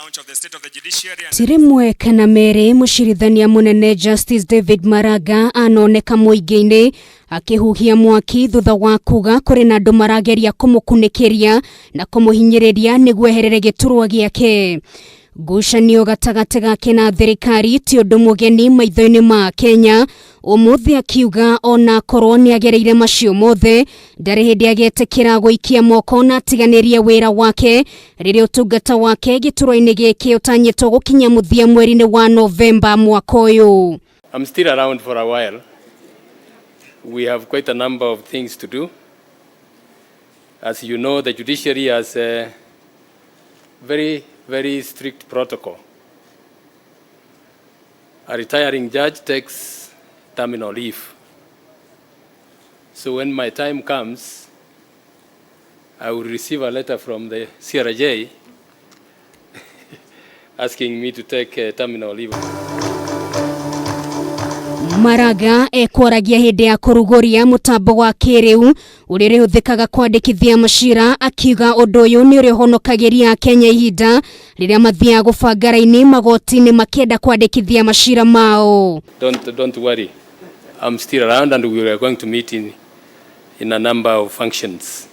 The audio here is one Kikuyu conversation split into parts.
Launch of the State of the Judiciary and Ti rĩmwe kana merĩ mũcirithania mũnene Justice David Maraga anoneka mũingĩ-inĩ akĩhuhia mwaki thutha wa kuga kũrĩ na andũ marageria kũmũkunĩkĩria na kũmũhinyĩrĩria nĩguo eherere gĩturwa gĩake. Ngucanio gatagatĩ gake na thirikari ti ũndũ mũgeni maitho-inĩ ma Kenya. Ũmũthĩ akiuga ona korwo nĩ agereire macio mothe, ndarĩ hĩndĩ agetĩkĩra gũikia moko na atiganĩrie wĩra wake rĩrĩa ũtungata wake gĩturwa-inĩ gĩkĩ ũtanyĩtwo gũkinya mũthia mweri-inĩ wa Novemba mwaka ũyũ. I'm still around for a while. We have quite a number of things to do. As you know, the judiciary has a very, very strict protocol. A retiring judge takes terminal leave. So when my time comes, I will receive a letter from the CRJ asking me to take a terminal leave. Maraga ekwaragia hĩndĩ ya kũrugũria mũtambo wa kĩrĩu ũrĩa ũrĩhũthĩkaga kwandĩkithia macira, akiuga ũndũ ũyũ nĩ ũrĩa ũhonokagĩria Kenya ihinda rĩrĩa mathiaga gũbanga raini magoti-inĩ makĩenda kwandĩkithia macira mao. Don't worry. I'm still around and we are going to meet in a number of functions.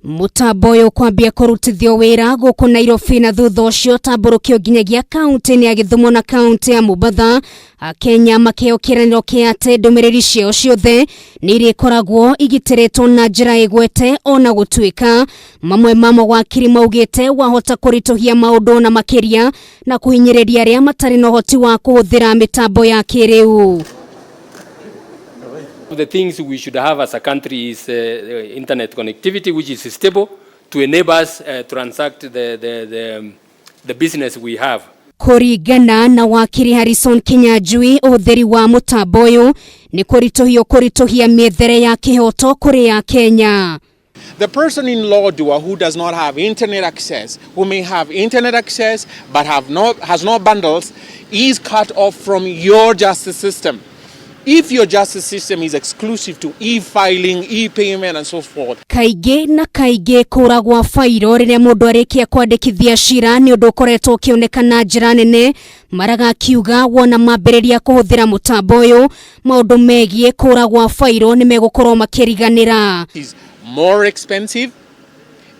Mũtambo ũyũ kwambia kũrutithio wĩra gũkũ Nairobi na thutha ũcio ũtambũrũkio nginyagia kaunti-inĩ ya Gĩthumo na kaunti ya Mombatha. Akenya makĩheo kĩĩranĩro kĩa atĩ ndũmĩrĩri ciao ciothe nĩ irĩkoragwo igitĩrĩtwo na njĩra ĩgwete, ona gũtuĩka mamwe ma mawakiri maugĩte wahota kũritũhia maũndũ na makĩria na kũhinyĩrĩria arĩa matarĩ na ũhoti wa kũhũthĩra mĩtambo ya kĩrĩu. The things we should have as a country is internet connectivity, which is stable, to enable us transact the business we have. Kũringana na wakiri Harrison Kinyanjui, ũhũthĩri wa mũtambo ũyũ nĩ kũritũhio kũritũhia mĩethere ya kĩhoto kũrĩ ya Kenya. The person in Lodwar who does not have internet access, who may have internet access but have no, has no bundles, is cut off from your justice system. If your justice system is exclusive to e-filing, e-payment and so forth, Kaingĩ na kaingĩ kũra gwa fairo rĩrĩa mũndũ arĩkia kwandĩkithia cira nĩ ũndũ ũkoretwo ũkĩoneka na njĩra nene. Maraga akiuga wona mambĩrĩria kũhũthĩra mũtambo ũyũ, maũndũ megiĩ kũra gwa fairo nĩ megũkorwo makĩriganĩra. Is more expensive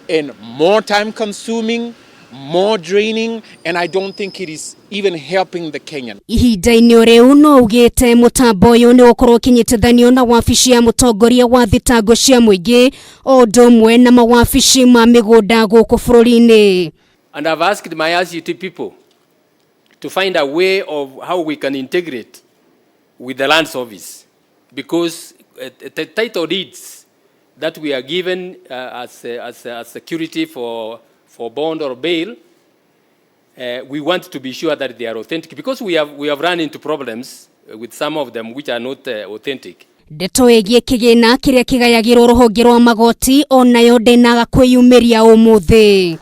and more time consuming, more draining, and I don't think it is even helping the Kenyan. Ihinda-inĩ rĩu no ugĩte mũtambo ũyũ nĩ ũgũkorwo ũkĩnyitithanio na wabici ya mũtongoria wa thitango cia mũingĩ o ũndũ ũmwe na mawabici ma mĩgũnda gũkũ bũrũri-inĩ. And I've asked my ICT people to find a way of how we can integrate with the land service, because the title deeds that we are given as security for bond or bail, we want to be sure that they are authentic, because we have run into problems with some of them which are not authentic. Ndeto ĩgiĩ kĩgĩna kĩrĩa kĩgayagĩrwo rũhonge rwa magoti onayo ndĩnaga kwĩyumĩria ũmũthĩ.